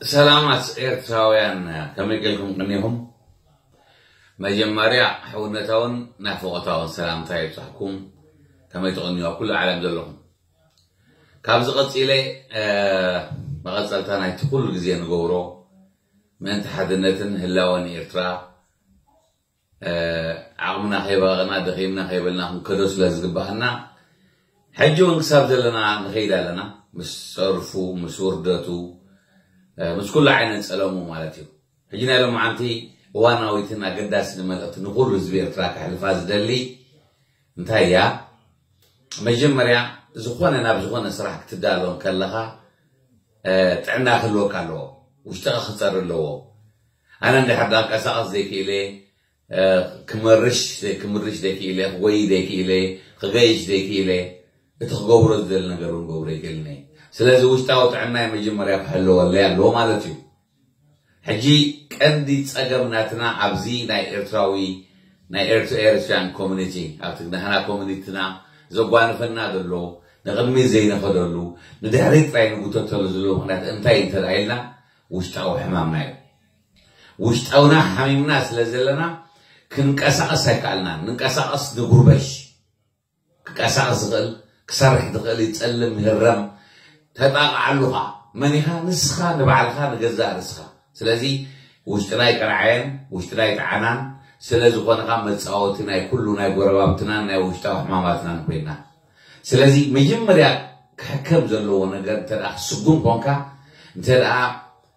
ሰላማት ኤርትራውያን፣ ከመይ ጌርኩም ቀኒኹም? መጀመርያ ሕውነታውን ናፍቖታውን ሰላምታ ይብጻሕኩም። ከመይ ትቐንዩ ኣብ ኩሉ ዓለም ዘለኹም? ካብዚ ቀጺለ፣ እ፣ መቐጸልታ ናይቲ ኩሉ ግዜ ንገብሮ ምእንቲ ሓድነትን ህላወን ኤርትራ፣ እ፣ ዓቕምና ከይባቐና፣ ደኺምና ከይበልና ክንከዶ ስለ ዝግባኣና፣ ሕጂ እውን ክሳብ ዘለና ንኸይድ ኣለና። ምስ ጸርፉ፣ ምስ ውርደቱ፣ እ፣ ምስ ኩሉ ዓይነት ጸለሙ ማለት እዩ። ሕጂ ናይ ሎማዓንቲ እዋናዊትን ኣገዳሲን መልእኽቲ ንኹሉ ህዝቢ ኤርትራ ከሕልፋ ዝደሊ እንታይ እያ? መጀመርያ፣ ዝኾነ፣ ናብ ዝኾነ ስራሕ ክትዳሎ ከለኻ፣ እ፣ ጥዕና ክህልወካ ኣለዎ። ውሽጥኻ ክጸሪ ኣለዎ። ኣነ እንድሕር ዳንቀሳቐስ ዘይክእለ፣ እ፣ ክመርሽ ዘይ-፣ ክምርሽ ዘይክእለ፣ ክጎይ ዘይክእለ፣ ክገይሽ ዘይክእለ፣ እቲ ክገብሮ ዝደሊ ነገር እውን ክገብሮ ይክእልን እየ። ስለዚ ውሽጣዊ ጥዕናይ መጀመርያ ክሕለወለይ ኣለዎ ማለት እዩ። ሕጂ ቀንዲ ጸገም ናትና ኣብዚ ናይ ኤርትራዊ፣ ናይ ኤርትራ ኤርትራን ኮሚኒቲ፣ ኣብቲ ናህና ኮሚኒቲና ዘጓንፈና ዘሎ፣ ንቕድሚት ዘይነኸደሉ፣ ንድሕሪት ጥራይ ንጉተተሉ ዘሎ ምኽንያት እንታይ እንተ ደኣ ኢልና፣ ውሽጣዊ ሕማምና እዩ። ውሽጣውና ሓሚምና ስለ ዘለና ክንቀሳቐስ ኣይከኣልናን። ንንቀሳቐስ ንጉርበሽ። ክቀሳቐስ ዝኽእል፣ ክሰርሕ ዝኽእል፣ ይጸልም፣ ይህረም፣ ተጣቕዓሉኻ። መን ኢኻ? ንስኻ ንባዕልኻ፣ ንገዛእ ርእስኻ። ስለዚ ውሽጥና ኣይቀርዓየን፣ ውሽጥና ኣይጠዓናን። ስለ ዝኾነ ኸኣ መጻወቲ ናይ ኩሉ ናይ ጎረባብትናን ናይ ውሽጣዊ ሕማማትናን ኮይና። ስለዚ መጀመርያ ክሕከም ዘለዎ ነገር እንተ ደኣ ክትስጉም ኮንካ፣ እንተ ደኣ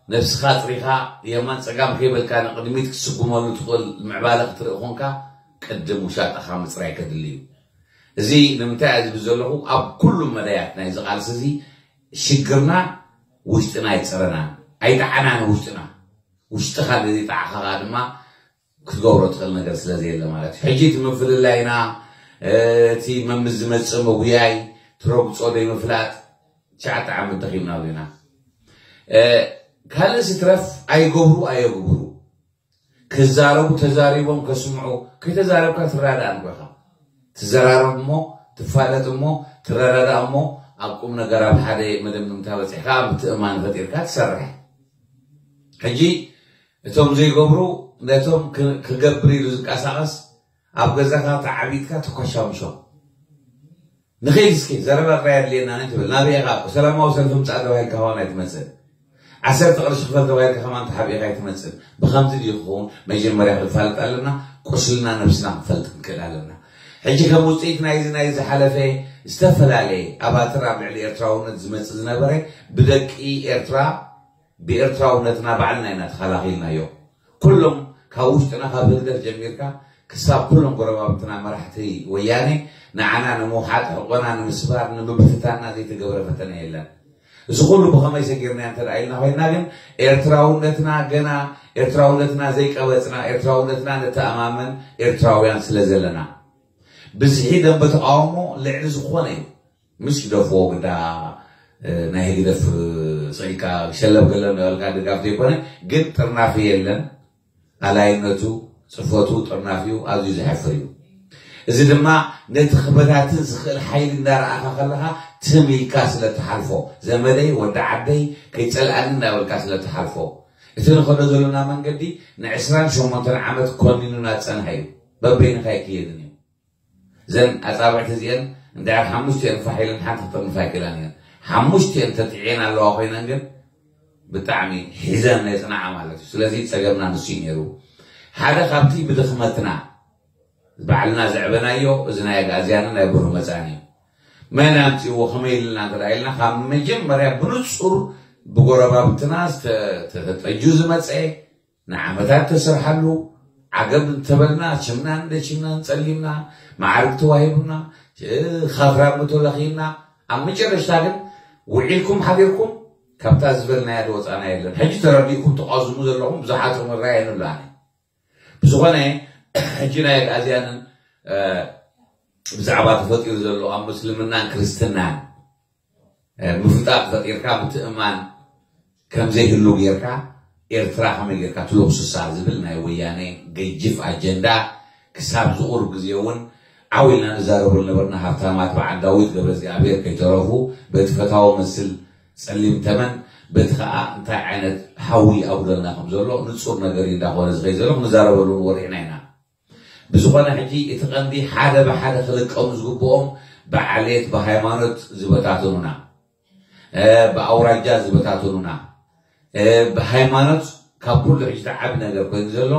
ነብስኻ ኣጽሪኻ የማን ጸጋም ከይበልካ ንቕድሚት ክትስጉመሉ ትኽእል ምዕባለ ክትርኢ ኮንካ፣ ቅድም ውሻጠኻ ምጽራይ ከድሊ እዩ። እዚ ንምንታይ እየ ዝብል ዘለኹ? ኣብ ኩሉ መዳያት ናይዚ ቃልሲ እዚ ሽግርና ውሽጥና ኣይጸረናን፣ ኣይጠዓናን ውሽጥና። ውሽጥኻ ዘይጠዓኻ ድማ ክትገብሮ ትኽእል ነገር ስለ ዘየለ ማለት እዩ። ሕጂ እቲ ምፍልላይና፣ እቲ መምስ ዝመጽእ መጉያይ፣ ትረግጾ ዘይምፍላጥ፣ ትሽዓተ ዓመት ደኺምናሉ ኢና። እ፣ ካልእ ሲትረፍ ኣይገብሩ ኣየግብሩ። ክዛረቡ ተዛሪቦም ከስምዑ፣ ከይተዛረብካ ትረዳዳእ እኮ ኢኻ። ትዘራረብ እሞ፣ ትፋለጥ እሞ፣ ትረዳዳእ እሞ፣ ኣብ ቁም ነገር ኣብ ሓደ መደምደምታ በጺሕካ፣ ምትእምማን ፈጢርካ ትሰርሕ። ሕጂ እቶም ዘይገብሩ፣ ነቶም ክ-፣ ክገብር ኢሉ ዝንቀሳቐስ፣ ኣብ ገዛኻ ተዓቢጥካ ተኳሻምሾም። ንኸይድ እስኪ፣ ዘረባ ጥራይ ኣድልየና ነ ትብል። ናበይ ኢኻ? ሰላማዊ ሰልፊ ምጻእ ተባሂልካ ከማን ኣይትመጽእ። ዓሰርተ ቅርሺ ክፈል ተባሂልካ ከማን ተሓቢእካ ኣይትመጽእ። ብኸምዚ ድዩ ክኸውን? መጀመርያ ክንፋለጥ ኣለና። ቁስልና ነብስና ክንፈልጥ ክንክእል ኣለና። ሕጂ ከም ውጽኢት ናይዚ፣ ናይ ዝሓለፈ ዝተፈላለየ ኣባትር ኣብ ልዕሊ ኤርትራውነት ዝመጽእ ዝነበረ፣ ብደቂ ኤርትራ፣ ብኤርትራውነትና ባዕልና ኢና ተኸላኺልናዮ። ኩሎም ካብ ውሽጥና፣ ካብ ህግደፍ ጀሚርካ ክሳብ ኩሎም ጎረባብትና መራሕቲ ወያኔ ንዓና ንምውሓጥ፣ ሕቆና ንምስባር፣ ንምብትታንና ዘይተገብረ ፈተነ የለን። እዚ ኩሉ ብኸመይ ሰጊርና እንተ ደኣ ኢልና ኮይንና ግን፣ ኤርትራውነትና ገና፣ ኤርትራውነትና ዘይቀበጽና፣ ኤርትራውነትና ንተኣማመን ኤርትራውያን ስለ ዘለና፣ ብዝሒ ደንበ ተቃውሞ ልዕሊ ዝኾነ እዩ። ምስ ግደፍዎ ግዳ፣ እ፣ ናይ ህግደፍ፣ እ፣ ስቕ ኢልካ ሸለብ ገለብ እናበልካ ድጋፍ ዘይኮነ፣ ግን ጥርናፊ የለን። ኣላይነቱ፣ ጽፈቱ፣ ጥርናፊኡ ኣዝዩ ዘሕፍር እዩ። እዚ ድማ ነቲ ክበታትን ዝኽእል ሓይሊ እንዳረኣኻ ከለኻ ትም ኢልካ ስለ እትሓልፎ፣ ዘመደይ፣ ወዲ ዓደይ፣ ከይጸልኣኒ እንዳበልካ ስለ እትሓልፎ፣ እቲ ንኸዶ ዘለና መንገዲ ንዕስራን ሸሞንተን ዓመት ኮኒኑና ዝጸንሐ እዩ። በበይንኻ ኣይክየድን እዩ። እዘን ኣጻብዕቲ እዚአን እንድሕር ሓሙሽቲአን ፋሕ ኢለን ሓንቲ ክጥርንፋ ኣይክእላን እየን። ሓሙሽቲአን ተጥዕየን ኣለዋ ኮይነን ግን ብጣዕሚ ሒዘን ናይ ጽንዓ ማለት እዩ። ስለዚ ጸገምና ንሱ እዩ ነይሩ። ሓደ ካብቲ ብድኽመትና ባዕልና ዘዕበናዮ እዚ ናይ ኣግኣዝያንን ናይ ብሩህ መጻእን እዩ። መን ኣምጺእዎ ከመይ ኢልና እንተ ደኣ ኢልና ካብ መጀመርያ ብንጹር ብጎረባብትና ዝተ-፣ ተጠጁ ዝመጸ ንዓመታት ተሰርሓሉ ዓገብ እንተበልና፣ ችምናን ደችምናን ጸሊምና፣ መዓርግ ተዋሂቡና፣ እ፣ ኻፍራ እሞ ተለኺና፣ ኣብ መጨረሽታ ግን ውዒልኩም ሓዲርኩም ካብታ ዝበልናያ ዝወጻና የለን። ሕጂ ተረዲእኩም ትቐዝሙ ዘለኹም ብዙሓት እዮም፣ ይረኣየኒ ኣሎ ኣነ። ብዝኾነ፣ ሕጂ ናይ ኣግኣዝያንን፣ እ፣ ብዛዕባ ተፈጢሩ ዘሎ ኣብ ምስልምናን ክርስትናን እ፣ ምፍጣጥ ፈጢርካ ምትእምማን ከም ዘይህሉ ጌርካ ኤርትራ ከመይ ጌርካ ትለኩስሳ ዝብል ናይ ወያነ ገጅፍ ኣጀንዳ ክሳብ ዝቑርብ ግዜ እውን ዓው ኢልና ንዛረበሉ ነበርና። ሃብታማት በዓል ዳዊት ገብረእግዚኣብሔር ከይተረፉ በቲ ፈታዊ መስል ጸሊም ተመን በቲ ኸኣ እንታይ ዓይነት ሓዊ ኣጉደልና ከም ዘሎ ንጹር ነገር እዩ እንዳኾነ ዝኸይ ዘሎ ክንዛረበሉ ወሪሕና ኢና። ብዝኾነ ሕጂ እቲ ቀንዲ ሓደ ብሓደ ክልቀሙ ዝግብኦም ብዓሌት ብሃይማኖት ዝበታተኑና፣ ብኣውራጃ ዝበታተኑና፣ ብሃይማኖት ካብ ኩሉ ሕጂ ዝዓቢ ነገር ኮይኑ ዘሎ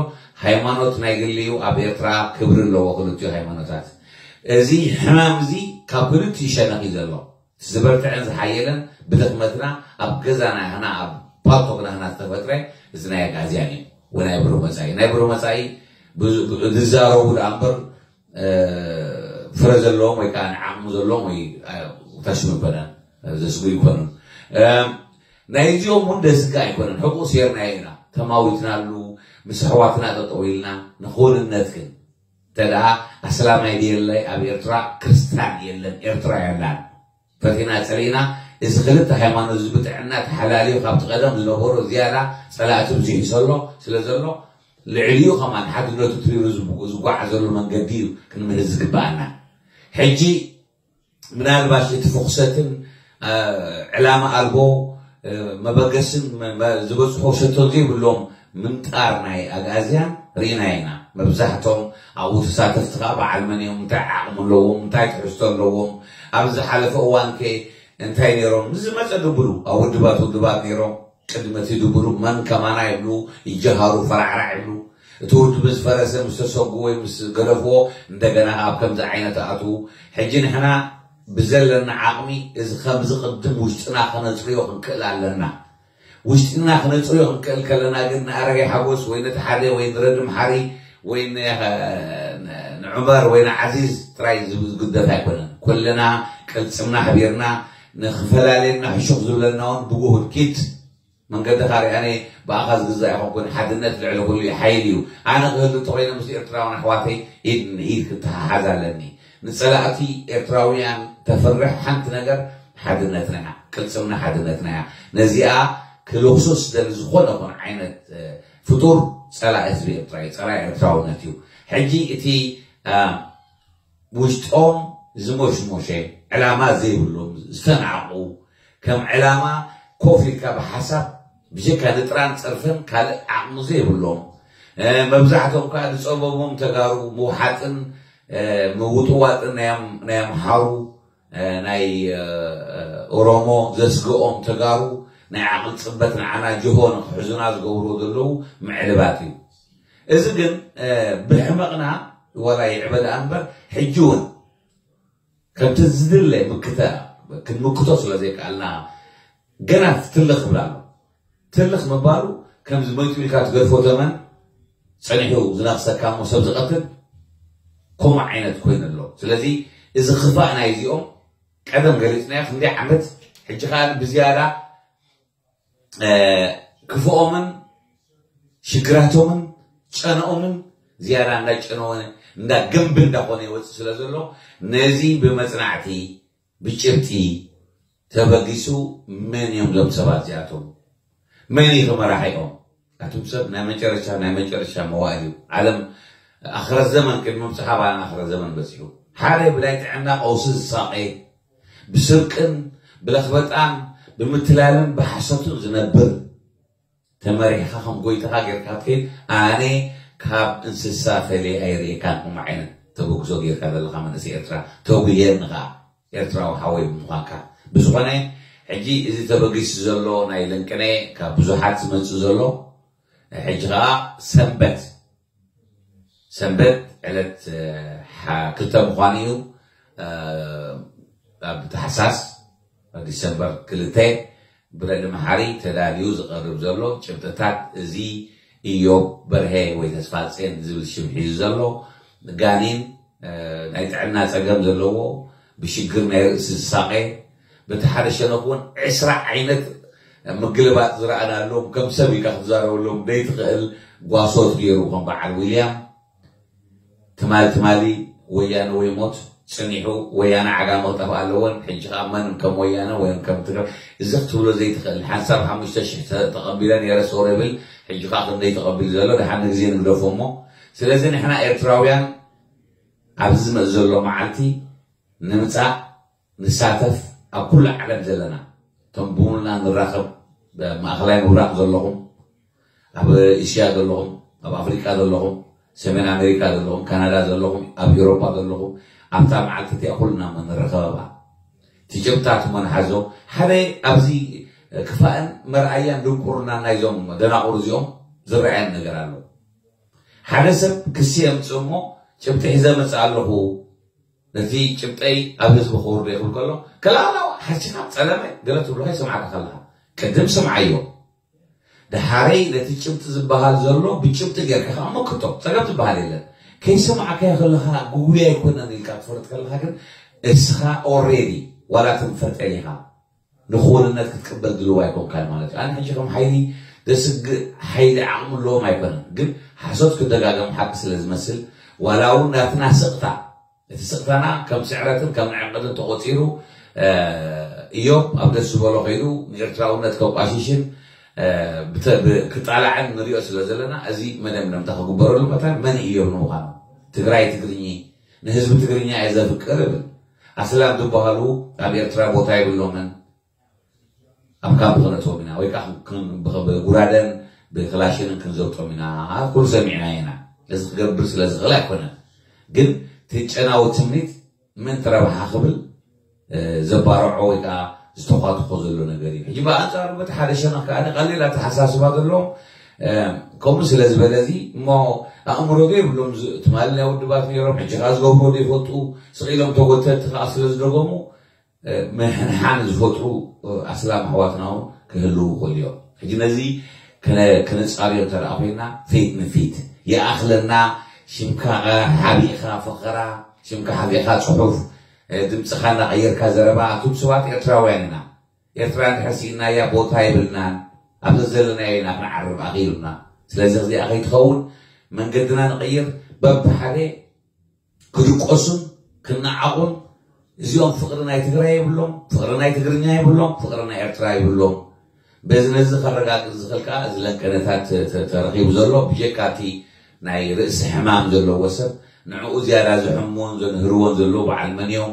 ሃይማኖት ናይ ግሊ እዩ። ኣብ ኤርትራ ክብሪ ኣለዎ ክልቲኡ ሃይማኖታት። እዚ ሕማም እዚ ካብ ክልቲኡ ሸነኽ እዩ ዘሎ። ዝበርትዐን ዝሓየለን ብድኽመትና ኣብ ገዛና ይኹን ኣብ ፓልቶክና ይኹን ዝተፈጥረ እዚ ናይ ኣግኣዝያን እዩ። ወናይ ብሩህ መጻኢ ናይ ብሩህ መጻኢ ዝዛረቡ ደኣ እምበር ፍረ ዘለዎም ወይ ከዓ ንዓቕሚ ዘለዎም ወይ ታሽሙ ይኮነን ዘስጉ ይኮኑን። ናይዚኦም እውን ደስጋ ኣይኮነን። ሕቁ ሴርናዮ ኢና፣ ተማዊትናሉ፣ ምስ ኣሕዋትና ጠጠው ኢልና ንክውንነት ግን እንተ ደኣ ኣስላማይ ድየለይ ኣብ ኤርትራ ክርስታን የለን፣ ኤርትራ የላን። ፈቲና ጸሊእና እዚ ክልተ ሃይማኖት እዚ ብጥዕና ተሓላልዩ ካብቲ ቀደም ዝነበሮ ዝያዳ ጸላእቲ ብዙሕ እዩ ዘሎ ስለ ዘሎ ልዕሊኡ ከማን ሓድነቱ ትሪሩ ዝጓዓዘሉ መንገዲ እዩ ክንምህዝ ዝግበኣና። ሕጂ ምናልባሽ እቲ ፍኹሰትን ዕላማ ኣልቦ መበገስን ዝበፅሖ ሸቶ ዘይብሎም ምምጣር ናይ ኣግኣዝያን ርኢና ኢና። መብዛሕቶም ኣብኡ ተሳተፍቲ ከዓ በዓል መን እዮም፣ እንታይ ዓቕሚ ኣለዎም፣ እንታይ ትሕዝቶ ኣለዎም፣ ኣብ ዝሓለፈ እዋን ከ እንታይ ነይሮም፣ ዝመፀ ድብሉ ኣብ ውድባት ውድባት ነይሮም። ቅድሚ እቲ ድብሉ መን ከማና ይብሉ፣ ይጀሃሩ፣ ፈራዕራዕ ይብሉ። እቲ ውድብ ዝፈረሰ ምስ ተሰጉ ወይ ምስ ገደፍዎ እንደገና ኣብ ከምዚ ዓይነት ኣትዉ። ሕጂ ንሕና ብዘለና ዓቕሚ እዚ ከምዚ ቅድም ውሽጥና ከነፅርዮ ክንክእል ኣለና። ውሽጥና ክነፅርዮ ክንክእል ከለና ግን ንኣረጋይ ሓጎስ ወይ ነቲ ሓደ ወይ ንረድም ሓሪ ወይ ንዑመር ወይ ንዓዚዝ ጥራይ ዝግደፍ ኣይኮነን። ኩልና ቅልፅምና ሕቢርና ንክፈላለየና ሕሹኽ ዝብለና እውን ብጉሁድ ኪድ መንገድኻ ርኣነ ብኣኻ ዝግዛእ ይኾንኩን ሓድነት ልዕሊ ኩሉ ሓይሊ እዩ። ኣነ ክህሉ እንተኮይነ ምስ ኤርትራውያን ኣሕዋተይ ኢድ ንኢድ ክተሓሓዝ ኣለኒ። ንጸላእቲ ኤርትራውያን ተፍርሕ ሓንቲ ነገር ሓድነትና እያ፣ ቅልጽምና ሓድነትና እያ። ነዚኣ ክልኽሶ ዝደሊ ዝኾነ ኹን ዓይነት ፍጡር ጸላኢ ህዝቢ ኤርትራ እዩ፣ ጸላኢ ኤርትራውነት እዩ። ሕጂ እቲ ውሽጦም ዝሞሽሞሸ ዕላማ ዘይብሎም ዝተናዕቑ ከም ዕላማ ኮፍ ኢልካ ብሓሳብ ብጀካ ንጥራን ጸርፍን ካልእ ዓቕሚ ዘይብሎም መብዛሕቶም ከዓ ዝጸበቦም ተጋሩ ምውሓጥን ምውጥዋጥን ናይ ኣምሓሩ ናይ ኦሮሞ ዘስግኦም ተጋሩ ናይ ዓቕሊ ጽበት ንዓና ጅሆ ንክሕዙና ዝገብርዎ ዘለዉ ምዕልባት እዩ። እዚ ግን ብሕመቕና ወላ ይዕበ ደኣ እምበር ሕጂ እውን ከምቲ ዝድለ ምክተ ክንምክቶ ስለ ዘይከኣልና ገና ትልኽ ይብል ኣሎ። ትልኽ ምባሉ ከምዚ መይቱ ኢልካ ትገድፎ ተመን ጸኒሑ ዝነኽሰካ እሞ ሰብ ዝቐትል ከምኡ ዓይነት ኮይኑ ኣሎ። ስለዚ እዚ ክፋእ ናይዚኦም ቀደም ገሊጽናዮ ክንደይ ዓመት ሕጂ ከኣ ብዝያዳ ክፍኦምን ሽግራቶምን ጨነኦምን ዝያዳ እንዳጨነወ እንዳ ግንቢ እንዳኾነ ይወፅእ ስለ ዘሎ ነዚ ብመፅናዕቲ ብጭብጢ ተበጊሱ መን እዮም ዞም ሰባት እዚኣቶም? መን እዩ መራሒኦም? ኣቱም ሰብ ናይ መጨረሻ ናይ መጨረሻ መዋእል እዩ። ዓለም ኣኽረት ዘመን ቅድሚ ምብፅሓ ባና ኣኽረት ዘመን በፂሑ። ሓደ ብናይ ጥዕና ቀውሲ ዝሳቐ ብስርቅን ብለኽበጣን ብምትላልን ብሓሰቱን ዝነብር ተመሪሕኻ ከም ጎይታኻ ጌርካ ትከይድ ኣነ ካብ እንስሳ ፈልየ ኣይርእየካን። እሞ ዓይነት ተበግሶ ጌርካ ዘለኻ መንእሰይ ኤርትራ ተጉየኒ ኸዓ ኤርትራዊ ሓወይ ብምዃንካ። ብዝኾነ ሕጂ እዚ ተበጊሱ ዘሎ ናይ ልንቅነ ካብ ብዙሓት ዝመጽእ ዘሎ ሕጂ ኸዓ ሰንበት ሰንበት ዕለት ክልተ ምዃኑ እዩ። ኣብ ታሕሳስ ዲሰምበር ክልተ ብረዲ መሓሪ ተዳልዩ ዝቐርብ ዘሎ ጭብጥታት እዚ ኢዮብ በርሀ ወይ ተስፋጽዮን ዝብል ሽም ሒዙ ዘሎ ጋኔን ናይ ጥዕና ጸገም ዘለዎ ብሽግር ናይ ርእሲ ዝሳቐ በቲ ሓደ ሸነኽ እውን ዕስራ ዓይነት ምግልባጥ ዝረኣናሎም ከም ሰብ ኢልካ ክትዛረበሎም ዘይትኽእል ጓሶት ገይሩ ከም በዓል ዊልያም ትማል ትማሊ ወያነ ወይ ሞት ጽኒሑ ወያነ ዓጋመ ክጠፍእ ኣለዎን ሕጂ ከዓ መን ከም ወያነ ወይ ከም ትግራይ እዚ ክትብሎ ዘይትኽእል ሓንሳብ ሓሙሽተ ሽሕ ተቐቢለ ነይረ ሶር ይብል ሕጂ ከዓ ክንደይ ተቐቢሉ ዘሎ ደሓን ንግዜ ንግደፎ እሞ ስለዚ ንሕና ኤርትራውያን ኣብዚ ዝመፅ ዘሎ መዓልቲ ንምፃእ ንሳተፍ ኣብ ኩሉ ዓለም ዘለና እቶም ብሙልና ንራኸብ፣ ማእኸላይ ምብራቕ ዘለኹም፣ ኣብ እስያ ዘለኹም፣ ኣብ ኣፍሪቃ ዘለኹም፣ ሰሜን ኣሜሪካ ዘለኹም፣ ካናዳ ዘለኹም፣ ኣብ ኤውሮጳ ዘለኹም፣ ኣብታ መዓልቲ እቲኣ ኩልና እሞ ንራኸባ። እቲ ጭብጥታት እሞ ንሓዞ። ሓደ ኣብዚ ክፋእን መርኣያን ድንቁርና ናይዞም ደናቑር እዚኦም ዝረኣየኒ ነገር ኣሎ። ሓደ ሰብ ክሲ የምፅእ እሞ ጭብጢ ሒዘ መፅእ ኣለኹ፣ ነቲ ጭብጠይ ኣብ ህዝቢ ከውርዶ ይኽእል ከሎ፣ ከላላው ሓሲኻ ጸለመ ገለ ትብሎ ከይሰማዕካ ከለኻ ቅድም ስምዓዮ። ደሓረይ ነቲ ጭብጢ ዝበሃል ዘሎ ብጭብጢ ጌርካ ከዓ መክቶ። ጸገም ዝበሃል የለን። ከይሰማዕካዮ ከለኻ ግጉይ ኣይኮነን ኢልካ ትፈልጥ ከለኻ ግን እስኻ ኦሬዲ ዋላ ትንፈርጠል ኢኻ። ንክውንነት ክትቅበል ድልዋ ኣይኮንካን ማለት እዩ። ኣነ ሕጂ ከም ሓይሊ ደስግእ ሓይሊ ዓቕሚ ኣለዎም ኣይኮነን፣ ግን ሓሶት ክደጋገም ሓቂ ስለ ዝመስል ዋላ እውን ናትና ስቕታ እቲ ስቕታና ከም ስዕረትን ከም ንዕቕድን ተቖጺሩ፣ እዮብ ኣብ ደስ ዝበሎ ከይዱ ንኤርትራውነት ከቋሽሽን ክጣላዕን ንሪኦ ስለ ዘለና፣ እዚ መደምደምታ ክግበረሉ መታን መን እዮብ ንምዃኑ፣ ትግራይ ትግርኚ፣ ንህዝቢ ትግርኛ እየ ዘፍቅር እብል። ኣስላም ዝበሃሉ ኣብ ኤርትራ ቦታ የብሎምን። ኣብ ካምፕ ክነእትዎም ኢና ወይ ከዓ ብጉራደን ብክላሽንን ክንዘውጦም ኢና። ኩሉ ሰሚዕና ኢና። እዚ ክገብር ስለ ዝኽእል ኣይኮነን፣ ግን ትጨናዊ ትምኒት ምእንቲ ረብሓ ክብል ዘባርዖ ወይ ከዓ ዝተኳትኮ ዘሎ ነገር እዩ። ሕጂ ብኣንፃሩ በቲ ሓደ ሸነኽ ከዓ ቀሊል ኣተሓሳስባ ዘለዎም ከምኡ ስለ ዝበለ እዚ እሞ ኣእምሮ ዶ የብሎም? ትማሊ ናይ ውድባት ነይሮም፣ ሕጂ ከዓ ዝገብሮ ዶ ይፈልጡ? ስቕ ኢሎም ተጎተቲ ከዓ ስለ ዝደገሙ ምሕንሓን ዝፈጥሩ ኣስላም ኣሕዋትና እውን ክህልዉ ይኽእሉ እዮም። ሕጂ ነዚ ክነጻርዮ እንተ ደኣ ኮይና ፊት ንፊት ይኣኽለና። ሽምካ ሓቢእኻ ፈኸራ፣ ሽምካ ሓቢእኻ ጽሑፍ፣ ድምጽኻ እናቐየርካ ዘረባ፣ እቱም ሰባት ኤርትራውያን ኢና። ኤርትራ እንድሕር ስኢናያ ቦታ የብልናን። ኣብ ዘለናዮ ኢና ክንዓርብ ኣኽኢሉና። ስለዚ እዚኣ ከይትኸውን መንገድና ንቕይር። በብሓደ ክድቆሱን ክነዓቑን፣ እዚኦም ፍቕሪ ናይ ትግራይ የብሎም፣ ፍቕሪ ናይ ትግርኛ የብሎም፣ ፍቕሪ ናይ ኤርትራ የብሎም። በዚ ነዚ ከረጋግጽ ዝኽእል ከኣ እዚ ለንቀነታት ተ-፣ ተ-፣ ተረኺቡ ዘሎ ብጀካ እቲ ናይ ርእሲ ሕማም ዘለዎ ሰብ ንዕኡ ዝያዳ ዝሕምዎን ዘንህርዎን ዘለዉ በዓል መን እዮም?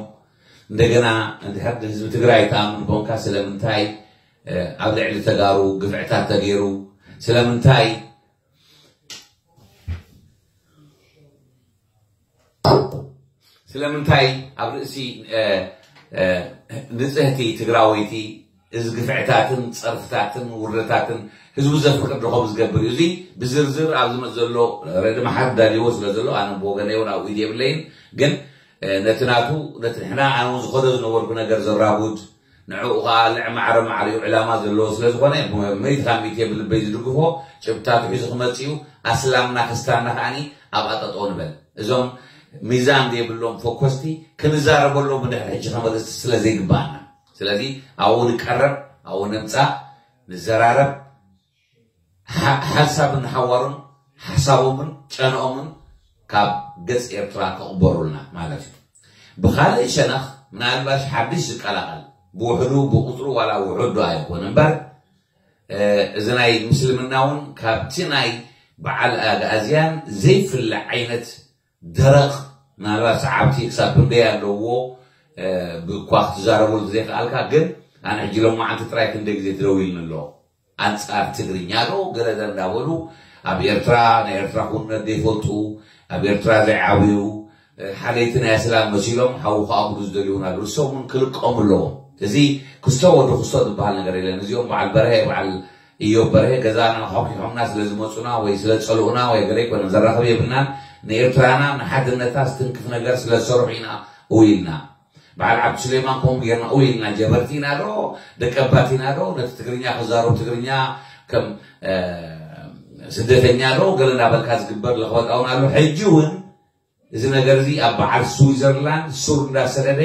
እንደገና እንድሕር ንህዝቢ ትግራይ ተኣምን ኮንካ ስለምንታይ፣ እ፣ ኣብ ልዕሊ ተጋሩ ግፍዕታት ተገይሩ? ስለምንታይ ስለምንታይ ኣብ ርእሲ፣ እ፣ እ፣ ንጽህቲ ትግራወይቲ እዚ ግፍዕታትን ጸርፍታትን ውርደታትን ህዝቡ ዘፍቅር ዶ ከም ዝገብር እዩ? እዚ ብዝርዝር ኣብ ዝመጽእ ዘሎ ረዲ መሓር ዳልዎ ስለ ዘሎ ኣነ ብወገነይ እውን ኣብ ኢድ የብለይን። ግን፣ እ፣ ነቲ ናቱ፣ ነቲ ንሕና ኣነ እውን ዝኸዶ ዝነበርኩ ነገር ዘራጉድ ንዕኡ ኸዓ ልዕ ማዕረ ማዕሪኡ ዕላማ ዘለዎ ስለ ዝኾነ፣ መይት ካብ ሚእቲ ብልበይ ዝድግፎ ጭብጥታቱ ሒዙ ክመጽእ እዩ። ኣስላምና ክስታንና ከዓኒ ኣብኣ ጠጠው ንበል። እዞም ሚዛን ዘይብሎም ፈኮስቲ ክንዛረበሎም ብድሕሪ ሕጂ ከም ርእስቲ ስለ ዘይግባኣና። ስለዚ ኣብኡ ንቀረብ፣ ኣብኡ ንምጻእ፣ ንዘራረብ፣ ሓ-፣ ሓሳብን ንሓዋሮም ሓሳቦምን ጨንኦምን ካብ ገጽ ኤርትራ ክቕበሩልና ማለት እዩ። ብኻልእ ሸነኽ ምናልባሽ ሓድሽ ዝቀላቐል ብውሕዱ ብቁጽሩ ዋላ ውሑድ ዶ ኣይኹን እምበር፣ እ፣ እዚ ናይ ምስልምና እውን ካብቲ ናይ በዓል ኣግኣዝያን ዘይፍለ ዓይነት ደረቕ፣ ምናልባት ሰዓብቲ ክሳብ ክንደይ ኣለዎ፣ እ፣ ብኳ ክትዛረበሉ ዘይከኣልካ፣ ግን ኣነ ሕጂ ሎማዓንቲ ጥራይ ክንደይ ግዜ ትደውልኒ ኣሎ። ኣንጻር ትግርኛ ዶ ገለ እንዳበሉ ኣብ ኤርትራ ናይ ኤርትራ ኩነት ዘይፈልጡ፣ ኣብ ኤርትራ ዘይዓብዩ፣ እ፣ ሓለይቲ ናይ ኣስላም መሲሎም ሓዊ ክኣጉዱ ዝደልዩ እውን ኣለዉ። እሶም እውን ክልቀሙ ኣለዎም። እዚ ክስቶ ወዲ ክስቶ ዝበሃል ነገር የለን። እዚኦም በዓል በርሀ፣ በዓል እዮብ በርሀ ገዛና ኳኪሖምና ስለ ዝመጹና ወይ ስለ ዝጸልኡና ወይ ገለ ኣይኮነን። ዘራኽብ የብልናን። ንኤርትራና ንሓድነታ ዝትንክፍ ነገር ስለ ዝሰርሑ ኢና እው ኢልና። በዓል ዓብዲ ሱሌማን ከምኡ ጌርና እው ኢልና። ጀበርቲ ኢና ዶ ደቀባት ኢና ዶ ነቲ ትግርኛ ክዛረቡ ትግርኛ ከም፣ እ፣ ስደተኛ ዶ ገለ እንዳበልካ ዝግበር ለኽበጣ እውን ኣሎ። ሕጂ እውን እዚ ነገር እዚ ኣብ በዓል ስዊዘርላንድ ሱር እንዳሰደደ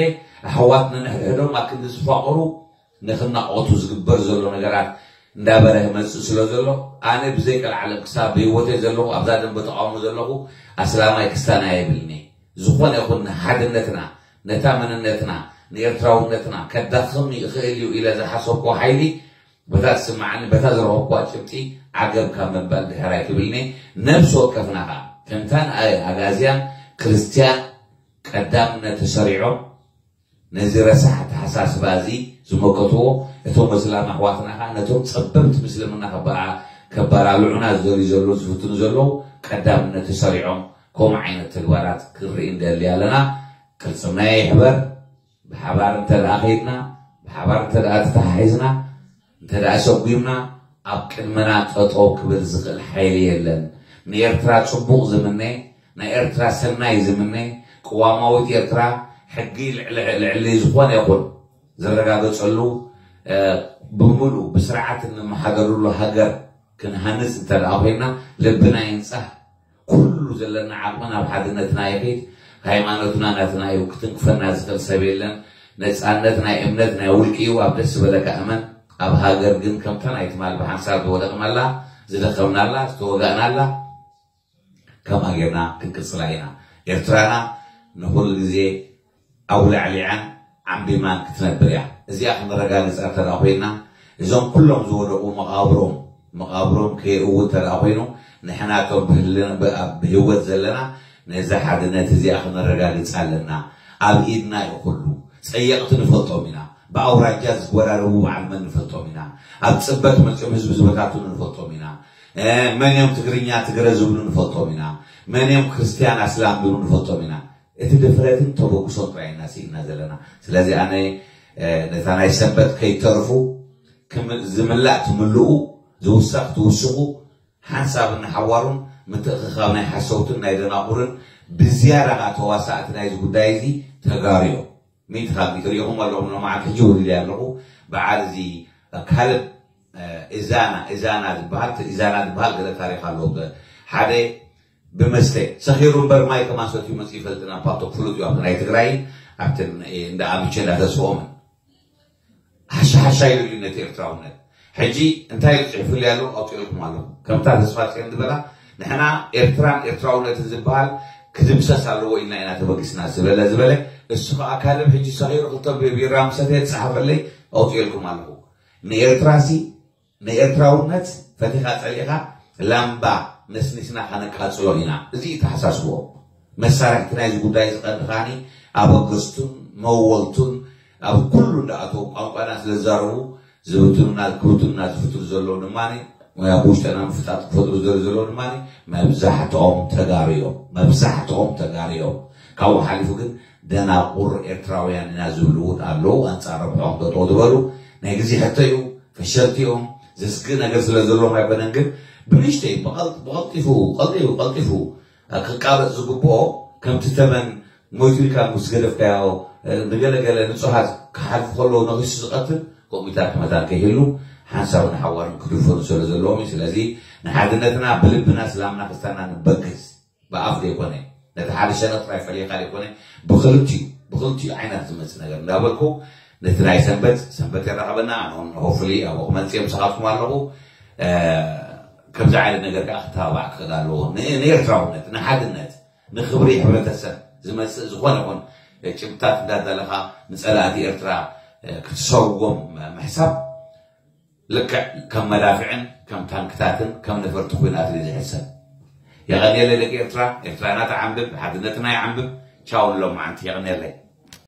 ኣሕዋት ነንሕድሕዶም ኣብ ክንዲ ዝፋቐሩ ንኽናቖቱ ዝግበር ዘሎ ነገራት እንዳበረሀ መጽእ ስለ ዘሎ፣ ኣነ ብዘይ ቀልዓለም ክሳብ ብህይወተይ ዘለኹ ኣብዛ ደንበ ተቃውሞ ዘለኹ ኣስላማይ ክስታናይ ኣይብልኒ። ዝኾነ ይኹን ንሓድነትና፣ ነታ መንነትና፣ ንኤርትራውነትና ከዳኽም ይኽእል እዩ ኢለ ዝሓሰብኩ ሓይሊ በታ ትስምዓኒ፣ በታ ዝረኸብኩዋ ጭብጢ ዓገብ ካብ ምባል ድሕር ኣይክብልኒ። ነብሲ ወከፍና ኸኣ፣ ከምታ ንኣይ ኣግኣዝያን ክርስትያን ቀዳምነት ተሰሪዖም፣ ነዚ ረሳሕ ኣተሓሳስባ እዚ ዝመከትዎ እቶም እስላም ኣሕዋትና ከዓ ነቶም ጸበብቲ ምስልምና ከበዓ- ከባላልዑና ዝደልዩ ዘለዉ ዝፍትኑ ዘለዉ ቀዳምነት ተሰሪዖም ከምኡ ዓይነት ተግባራት ክንርኢ እንደሊ ኣለና። ቅልጽምና ይሕበር። ብሓባር እንተ ደኣ ከይድና፣ ብሓባር እንተ ደኣ ተተሓሒዝና፣ እንተ ደኣ ሰጒምና፣ ኣብ ቅድመና ጠጠው ክብል ዝኽእል ሓይሊ የለን። ንኤርትራ ጽቡቕ ዝምነ፣ ናይ ኤርትራ ሰናይ ዝምነ፣ ቅዋማዊት ኤርትራ፣ ሕጊ ልዕሊ ዝኾነ ይኹን ዝረጋገጸሉ፣ እ፣ ብምሉእ ብስርዓት እንመሓደርሉ ሃገር ክንሃንጽ እንተ ደኣ ኮይና፣ ልብና ይንጻህ። ኩሉ ዘለና ዓቕሚ ናብ ሓድነትና ይኺድ። ሃይማኖትና ናትና እዩ፣ ክትንክፈና ዝኽእል ሰብ የለን። ነጻነት ናይ እምነት ናይ ውልቂ እዩ፣ ኣብ ደስ ዝበለካ እመን። ኣብ ሃገር ግን ከምታ ናይ ትማል ብሓንሳብ ዝወደቕናላ፣ ዝደኸምናላ፣ ዝተወጋእናላ፣ ከምኣ ጌርና ክንቅጽላ ኢና። ኤርትራና ንኹሉ ግዜ ኣውላዕሊዓን ዓምቢማን ክትነብር እያ። እዚኣ ክንረጋግጻ እንተ ደኣ ኮይና፣ እዞም ኩሎም ዝወደቑ መቓብሮም፣ መቓብሮም ከየእዊ እንተ ደኣ ኮይኑ፣ ንሕናቶም ብህልና- ብ- ኣብ- ብህይወት ዘለና ነዛ ሓድነት እዚኣ ክነረጋግጻ ኣለና። ኣብ ኢድና እዩ ኩሉ። ጸየቕቲ ንፈልጦም ኢና። ብኣውራጃ ዝወዳደቡ በዓል መን ንፈልጦም ኢና። ኣብ ጽበት መጺኦም ህዝቢ ዝበታትኑ ንፈልጦም ኢና። እ፣ መን እዮም ትግርኛ ትግረ ዝብሉ ንፈልጦም ኢና። መን እዮም ክርስትያን ኣስላም ዝብሉ ንፈልጦም ኢና። እቲ ድፍረትን ተበግሶን ጥራይ ኢና ስኢንና ዘለና። ስለዚ ኣነ፣ እ፣ ነታ ናይ ሰንበት ከይተርፉ ክም- ዝምላእ ትምልኡ፣ ዝውሰኽ ትውስኹ፣ ሓንሳብ እናሓዋሩን ምትእኽኻብ ናይ ሓሰውትን ናይ ደናቑርን ብዝያዳ ኸዓ ተዋሳእቲ ናይዚ ጉዳይ እዚ ተጋሩ እዮም። ሚእቲ ካብ ሚእቲ ሪኢኹም ኣለኹም፣ ሎማዓንቲ ሕጂ ውሪደ ኣለኹ። በዓል እዚ ካልብ፣ እ፣ ኢዛና፣ ኢዛና ዝበሃል፣ ኢዛና ዝበሃል ገለ ታሪኽ ኣለዎ። ብ-፣ ሓደ ብመስተ ሰኺሩ እምበር ማይ ከማን ሰትዩ መፂኡ ይፈልጥን ኣብ ፓልቶክ ፍሉጥ እዩ። ኣብቲ ናይ ትግራይን ኣብቲ እንዳ ኣምቼ እንዳ ተስፍኦምን። ሓሻ ሓሻ ኢሉ እዩ ነቲ ኤርትራውነት። ሕጂ እንታይ ኢሉ ፅሒፉሉ ኣሎ ኣውፅኤልኩም ኣለኹ። ከምታ ተስፋ ፅዮን ዝበላ ንሕና ኤርትራን ኤርትራውነትን ዝበሃል ክድምሰስ ኣለዎ ኢልና ኢና ተበጊስና ዝበለ ዝበለ እሱ ከዓ ካልብ ሕጂ ሰኺሩ ክልተ ቢራ ምሰተ ዝፀሓፈለይ ኣውፅኤልኩም ኣለኹ። ንኤርትራሲ ንኤርትራውነት ፈቲኻ ጸሊእኻ ላምባ ነስኒስና ከነቃጽሎ ኢና። እዚ እዩ ተሓሳስብኦ። መሳርሕቲ ናይዚ ጉዳይ እዚ ቀንዲ ከኣኒ ኣበገስቱን መወልቱን ኣብ ኩሉ እንዳኣተው ቋንቋና ስለ ዝዛረቡ ዝብትኑና ክብትኑና ዝፍትኑ ዘለዉ ድማ ኣብ ውሽጥና ምፍጣጥ ክፈጥሩ ዝደልዩ ዘለዉ ድማ መብዛሕትኦም ተጋሩ እዮም። መብዛሕትኦም ተጋሩ እዮም። ካብኡ ሓሊፉ ግን ደናቁር ኤርትራውያን ኢና ዝብሉ እውን ኣለዉ። ኣንጻር ረብሖም ጠጠው ዝበሉ ናይ ግዜ ሕቶ እዩ። ፈሸልቲ እዮም። ዘስግእ ነገር ስለ ዘለዎም ኣይኮነን፣ ግን ብንእሽተይ ብቐል- ብቐልጢፉ ቀልጢፉ ቀልጢፉ ክቃበጽ ዝግብኦ ከምቲ ተመን ሞይቱ ኢልካ ምስ ገደፍካዮ ንገለገለ ንጹሃት ክሓልፉ ከለዉ ነኺሱ ዝቐትል ከምኡታት መታን ከይህሉ ሓንሳብን ሓዋርን ክድፈኑ ስለ ዘለዎም እዩ። ስለዚ ንሓድነትና ብልብና ስላምና ክስታና ንበግስ። ብኣፍ ዘይኮነ ነቲ ሓደ ሸነኽ ጥራይ ፈሊኻ ዘይኮነ ብክልቲኡ ብክልቲኡ ዓይነት ዝመጽእ ነገር እንዳበልኩ ነቲ ናይ ሰንበት ሰንበት የራኸበና። ሆፍሊ ኣብኡ ክመጽእ ምሳኻትኩም ኣለኹ። እ፣ ከምዚ ዓይነት ነገር ከዓ ክተባባዕ ክኽእል ኣለዎ። ን- ንኤርትራውነት፣ ንሓድነት፣ ንክብሪ ሕብረተሰብ ዝመጽእ ዝኾነ ይኹን ጭብጥታት እንዳዳለኻ ንጸላእቲ ኤርትራ፣ እ፣ ክትሰጎም ምሕሳብ ልክዕ ከም መዳፍዕን ከም ታንክታትን ከም ነፈርቲ ኲናትን እዩ ዝሕሰብ። የቐንየለይ ደቂ ኤርትራ። ኤርትራና ትዓንብብ፣ ሓድነትና ይዓንብብ። ቻው ንሎማዓንቲ። የቐንየለይ።